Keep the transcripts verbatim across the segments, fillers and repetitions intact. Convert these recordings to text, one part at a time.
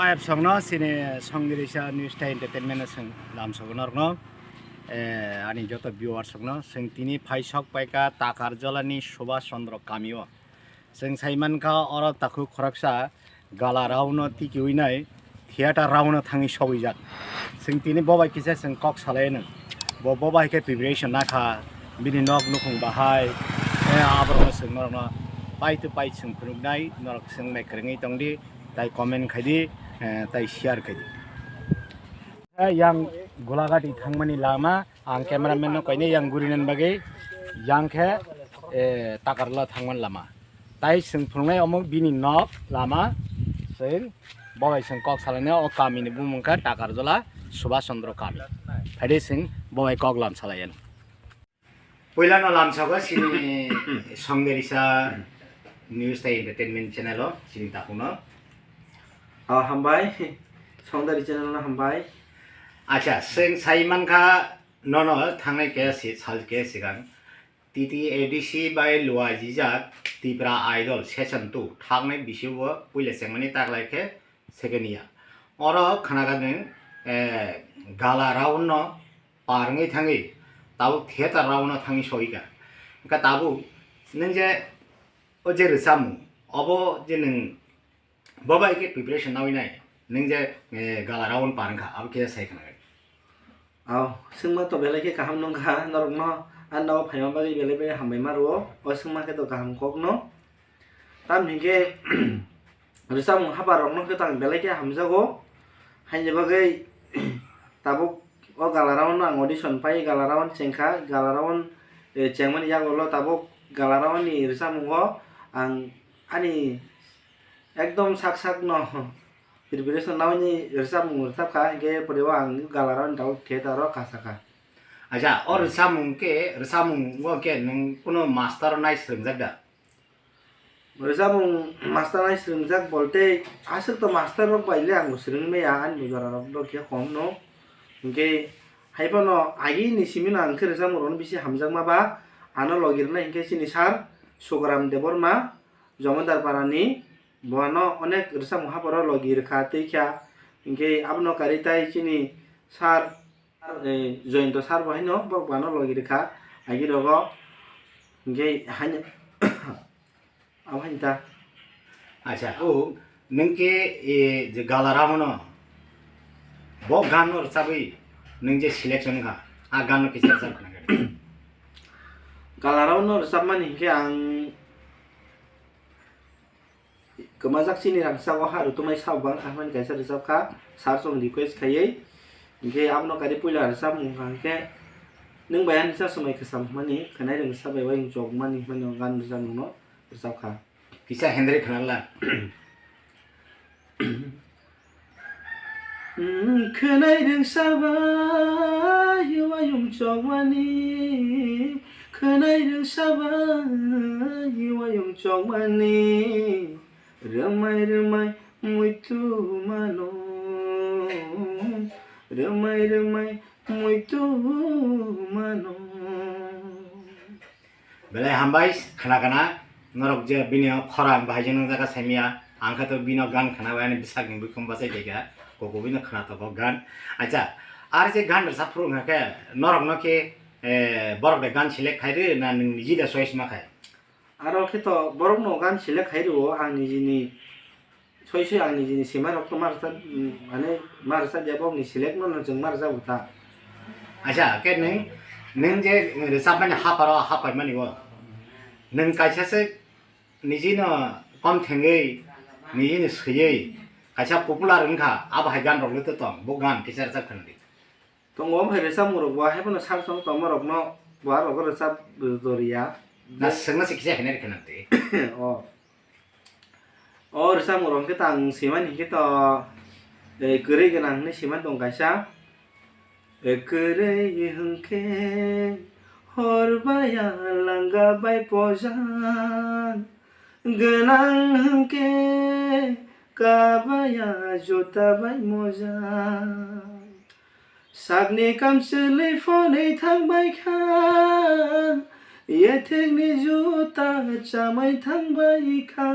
Live songno chini Songdirisa News Tei Entertainment no chwng lamsogo norokno, eh, ani joto viewers rokno chwng tini phaisok paikha Takarjolani Subhash Chandra kamio. Chwng sai mankha oro takhuk khoroksa gala round no tikiwi nai theater round no thangwi sogwijak. Chwng tini bo bai kisa chwng kok salai anw. Bo, bo bai khe preparation nakha, bini nok nukhung bahai, eh, aborokno chwng norokno pai to pai chwng phunuknai, norok chwng nai kwrwngwi tongdi, tai comment khaidi, eh, tai share khaidi. Eh, yang Golagati thangmani lama, ang cameraman no kainwi yang gurinani bagwi, yang khe, eh, Takarjola thangmani lama. Tai chwng phunuknai omo bini nok lama, chwng bo bai chwng kok salainai o kamini bumung khe Takarjola Subhash Chandra kami. Phaidi chwng bo bai kok lam salai anw. Puila no lamsogo chini Songdirisa News tei Entertainment channel o chini takhuk no. O, hambai. Songdari channel no hambai. Acha, chwng sai mankha nono thangnai keha si, sal keha sigang T T A D C bai luaijijak Tipra Idol Season two thaknai bisi o puila chengmani taklai khe second year. Oro khwnagadeng, eh, gala round no par wngwi thangwi tabuk theater round no thangwi soika. Wngkha tabuk nwng je o je rwchapmung obo je nwng bo bai khe preparation nawi nai nwng je, eh, gala round par wngkha abo khe sai khwnagai. Aw, swngma to belai khe kaham nungkha norokno, ani nogo phaima bagwi belai belai hambai ma rwo, o swngma khe to kaham kokno. Tamni hwnkhe rwchapmung habar rokno khe to ang belai khe hamjago, haini bagwi tabuk o gala round no ang audition pai, gala round chengkha, gala round, eh, chengmani yagulo tabuk gala round ni rwchapmungo ang ani ekdom sak sak no preparation nawi ni rwchapmung rwchapkha, hinkhe pore o ang gala round ni tabuk theater o kasakha. Acha, o rwchapmung khe, rwchapmung o khe nwng kuno master nai swrwngjak da? Rwchapmung master nai swrwngjak bolte aswk to master rok bai le ang bo swrwng maya, ani bo jora rok do khe kom no. Hinkhe hai phano agi ni simi no ang khe rwchapmung rok no bisi hamjakma ba, ano logi rwnai hinkhe chini sir Sukaram Debbarma, Jomodar Para ni, bo ano onek rwchapmung hapharo logi rwkha tei kha, hinkhe abono karwi tai chini sir, eh, Joyonto sir bo haino borok bo ano logi rwkha agi rogo, hinkhe haino abo haino ta. Acha, o nwng khe, eh, je gala round no bo gan no rwchapwi nwng je selection wngkha, a gan no kisa rwchap khna khe. Gala round no rwchapmani hinkhe ang kwmajak chini rangchak o ha rwtwmai sak bang kha hwnmani kaisa rwchapkha, sir chwng request khaiwi. Hinkhe abono kari puila rwchapmung wngkha hinkhe, nwng bai ani cha swmai kwcham hwnmani khwnai rwngsa bai uayung chokmani hwnmani o gan rwchapmung no rwchapkha. Kisa hendri khwnala. Khwnai rwngsa bai uayung chokmani, khwnai rwngsa bai uayung chokmani, rwmai rwmai muitu mano, rwmai rwmai muitu mano. Belai hambai khna khna, norok je bini o khorang bahai jeno jaga saimya, ang khe to bini o gan khna bai ani bwsakni buikhumu bachai tongkha, koko bini khna tongo gan. Acha, ar je gan rwchap phuru wngkha khe norok no khe, eh, borok de gan select khai rw na nwng niji da choice ma khai? Aro khe to borok no gan select khai rw o, ang nijini soi soi ang nijini sima rok to ma rwchap, mm, mane ma rwchap ya bokni select no no chwng ma rwchap ta. Acha, khe nwng, nwng je rwchapmani hapharo haphai mani o, nwng kaisa se nijino kom thengwi, nijino swiwi kaisa popular wngkha, abo hai gan rok le to tong, bo gan kisa rwchap khna di. Tongo, omo hai rwchapmung rok bo hai phano sak song tongma rok no bo aro rwchap rwriya. Na swngna se kisa hinai rwkha nang twi. O. O rwchapmung rok hwnkhe tang swimani hwnkhe to, eh, kwrwi gwnang hinwi swimani tong kaisa. Eh, kwrwi hwnkhe hor baya langa bai pojak. Gwnang hwnkhe kabaya juta bai moja. Sakni kamchwlwi phonwi thangbai kha, yethekni juta chamai thangbai kha.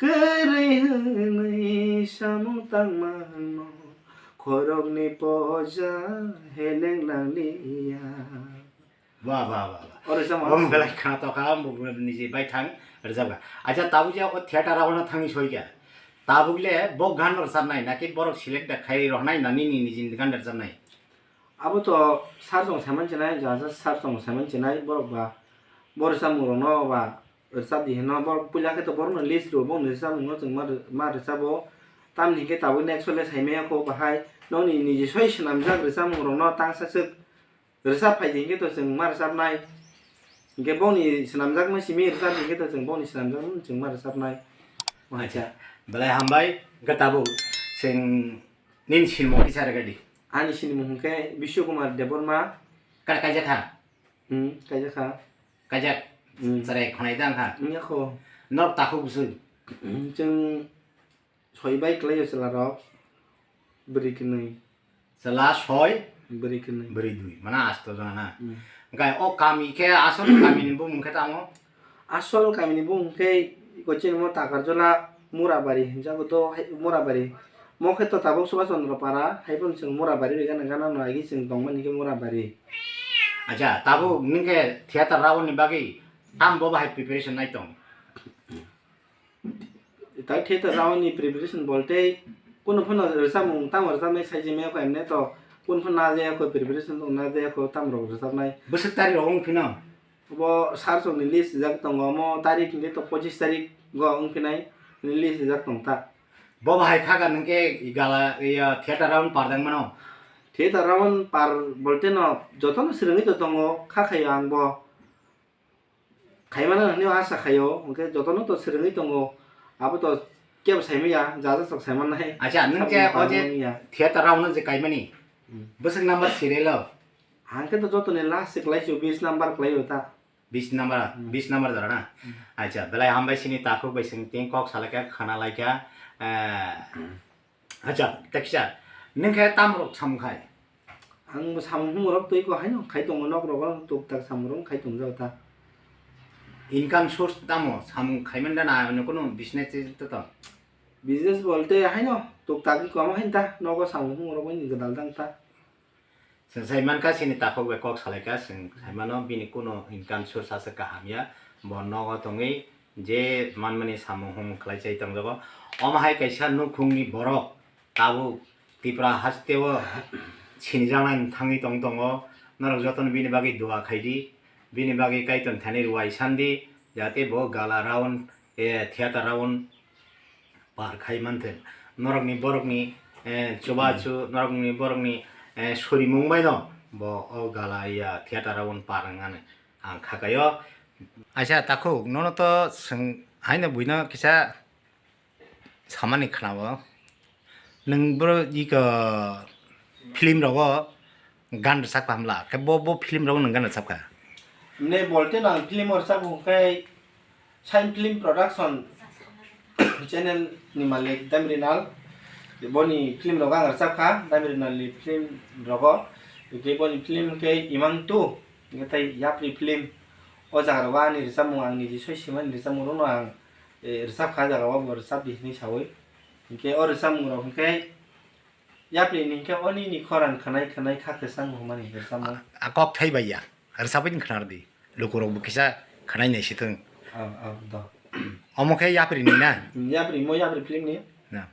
Kwrwi hwnwi samung tangmano, khorokni poja heleng langliya. Ba, ba, ba, ba. O rwchapmung. Omo belai khna tokha, bo niji bai thang rwchapkha. Acha, tabuk je o theater o no thangwi soikha. Tabuk le bo gan rwchapnai, naki borok select da khai rohnai na nini niji gan rwchapnai? Abo to sir chwng saiman chinai, jaja sir chwng saiman chinai, borok ba, bo rwchapmung rokno ba, rwchap di hino, borok puila khe to borokno list rw, bongni rwchapmung no chwng ma rw-, ma rwchabo. Tamni hinkhe tabuk next o le saimaya kho bahai, nokni niji soi swnamjak rwchapmung rokno tangsa swk rwchap phai di hinkhe to chwng ma rwchapnai. Hinkhe bongni swnamjakma simi rwchap di hinkhe to chwng bongni swnamjakma chwng ma rwchapnai. Acha, belai hambai, hinkhe tabuk chwng nini sinimung kisa rwgadi. Ani sinimung hinkhe Biswa Kumar Debbarma. Kar kaijakha? Hmm, kaijakha. Kaijak. Hmm. Chwrai khwnai da wngkha? Wngya kho. Norok takhuk bwswk? Hmm, chwng soi bai kwlaio chwla rok. Bwrwi kwnwi. Chwla soi? Bwrwi kwnwi. Bwrwi dui. Mana asto jona na. Hmm. Hwnkhe o kami khe asol kami ni bumung khe tamo? Asol kami ni bumung khe kochini mo Takarjola Murabari hinjago to hai Murabari. Mo khe to tabuk Subhash Chandra Para, hai phano chwng Murabari bai gana gana no agi chwng tongmani khe Murabari. Acha, tabuk nwng khe theater raoni bagwi tam bo bahai preparation nai tong? Tai theater raoni preparation bolte kunu phano rwchapmung tamo rwchapnai saijimaya kho emne to kunu phano najaya kho preparation tong najaya kho tamrok rwchapnai. Bwswk tari rok wng phino? Bo sir chwngni list rijak tongo, omo tarik hinkhe to pochis tarik go wng phinai, hwnwi list rijak tong ta. Bo bahai kha ka nwng khe gala, iya, theater round pardang mano? Theater round par bolte no jotono swrwngwi to tongo, kha khaio ang bo. Khaimano hwnwi asa khaio, hwnkhe jotono to swrwngwi tongo. Abo to kebo saimanya, jaja sok saimannai. Acha, nwng khe o je theater round no je kaimani, hmm, bwswk number serial o? Ang khe to jotoni last se kwlai sio, bis number kwlaio ta. Bis number, hmm, bis number jora na? Hmm. Acha, belai hambai sini takhuk bai sini tin kok salaikha, khana laikha. Eh, hmm. Acha, teksa, nwng khe tam rok samung khai? Ang bo samung humung rok twi ko haino khai tongo, nok rogo tuk tak samung rok khai tongjao ta. Income source tamo? Samung khaiman da na, ano kono business to to? Business bolte haino tuk tak ko amo hain ta, nogo samung humung rok bai ni gwdal dang ta. Chwng sai mankha, chini takhuk bai kok salaikha, chwng sai mano bini kuno income source aswk kaham ya, bo nogo tongwi je manmani samung humung khlai chai tongjago. Omo hai kaisa nukhungni borok tabuk Tripura hasteo sinijaknai thangwi tong tongo. Norok jotono bini bagwi dua khaidi, bini bagwi Kaitor thani ruwai sandi, jate bo gala round, eh, theater round par khai manthwng. Norokni borokni, eh, chubachu, hmm, norokni borokni, eh, surimung baino bo o gala ya theater o par wngmani ang khakaio. Aisa takhuk, nono to swng haino buino kisa samani khnao. Nwng bro iko film rogo gan rwchap kha hamla. Khe bo, bo film rogo nwng gan rwchap kha? Ne bolte no ang film o rwchap kha khe Shine Film Production channel ni malik Damrinal. Boni film rogo ang rwchap kha, Damrinal ni film rogo. Tei boni film khe Imang two, tei Yapri film. O jaga rogo ani rwchapmung, ang niji soi simani rwchapmung rono ang, eh, rwchap kha, jaga o bo rwchap di hinwi sawi. Hinkhe o rwchapmung rok hinkhe Yapri ni hinkhe oni ni khorang khwnai khwnai kha kwchang hwnmani rwchapmung. A kok thai bai ya. Rwchapwi khwnar di. Lukurok bo kisa khwnai nai sithwng. Oh, oh, do. Omo khe Yapri ni na? Yapri, mo Yapri film ni. Na.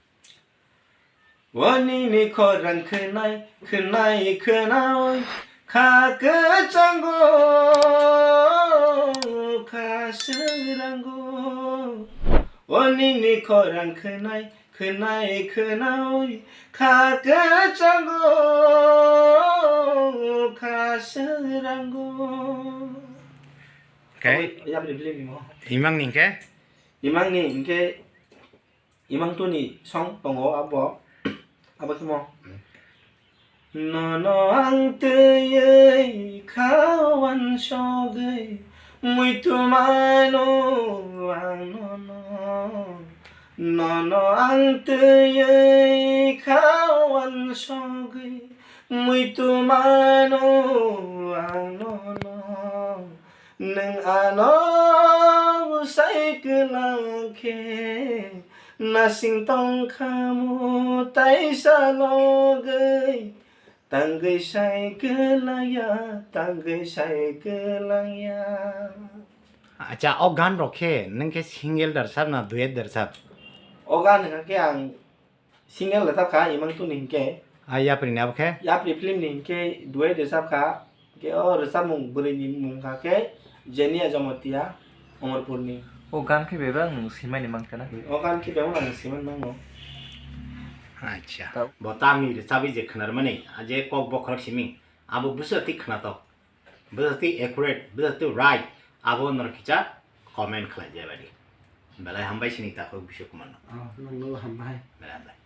Oni ni khorang khwnai khwnai khwnai kha kwchango kha swrango. Oni ni khorang khwnai khwnai khwnai kha kwchango kha swrango. Khe? Yapri film ni mo. Imang ni khe? Imang ni hinkhe Imang two ni song tongo abo, abo khe mo. Nono ang twiwi kha wansogwi muitu mano ang nono. Nono ang twiwi kha wansogwi muitu mano ang nono. Nwng ano bwsai kwlak khe Nasing tongkhamu taisa logwi, tangwi sai kwlangya, tangwi sai kwlangya. Acha, o gan rok khe nwng khe single da rwchap na duet da rwchap? O gan hwnkha khe ang single da rwchap kha, imang tuni hinkhe. A yapri ni abo khe? Yapri film ni hinkhe duet da rwchap kha. Ke o rwchapmung bwrwini mung kha khe Jenia Jamatia, Omorpurni. O gan khe bebak nwng swimani mankha na? O gan khe bebak nwng swimani mango. Acha. Tau. Bo tamni rwchapwi je khwnarmani, a je kok bokhorok simi, abo bwswk twi khwnatok, bwswk twi accurate, bwswk twi right, abo norok kisa comment khlai di abadi. Belai hambai sini takhuk Bishu Kumar no. Oh, nwng no hambai. Belai hambai.